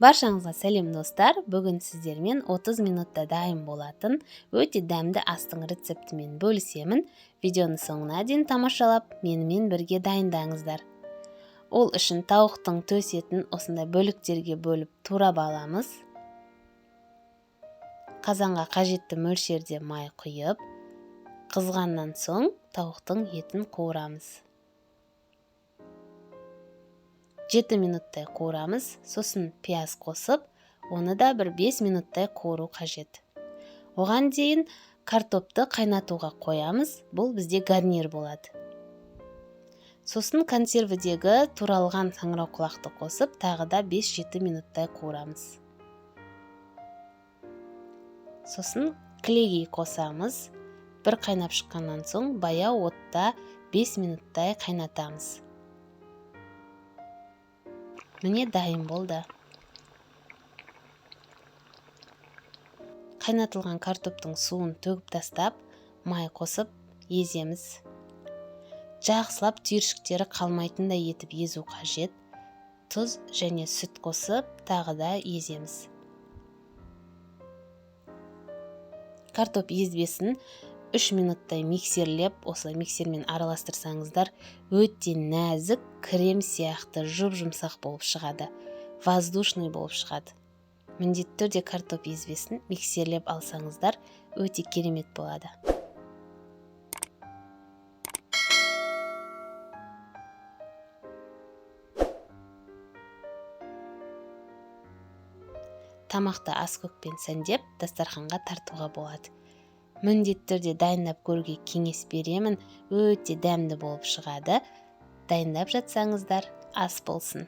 Баршаңызға сәлем достар. Бүгін сіздермен 30 минутта дайын болатын өте дәмді астың рецептімен бөлісемін. Видеоның соңына дейін тамашалап, менімен бірге дайындаңыздар. Ол үшін тауықтың төс етін осындай бөліктерге бөліп турап аламыз. Қазанға қажетті мөлшерде май құйып, қызғаннан соң тауықтың етін қуырамыз. 7 минуттай қуырамыз, сосын пияз қосып, оны да бір 5 минуттай қуыру қажет. Оған дейін картопты қайнатуға қоямыз, бұл бізде гарнир болады. Сосын консервідегі туралған саңырауқұлақты қосып, тағы да 5-7 минуттай қуырамыз. Сосын кілегей қосамыз. Бір қайнап шыққаннан соң баяу отта 5 минуттай қайнатамыз. Міне дайын болды. Қайнатылған картоптың суын төгіп тастап, май қосып еземіз. Жақсылап түйіршіктері қалмайтындай етіп езу қажет. Тұз және сүт қосып, тағы да еземіз. Картоп езбесін 3 минуттай миксерлеп, осылай миксермен араластырсаңыздар, өте нәзік крем сияқты жұп-жұмсақ болып шығады, воздушный болып шығады. Міндетті түрде картоп езбесін миксерлеп алсаңыздар, өте керемет болады. Тамақты аскөкпен сәндеп, дастарханға тартуға болады. Міндетті түрде дайындап көруге кеңес беремін, өте дәмді болып шығады. Дайындап жатсаңыздар, ас болсын.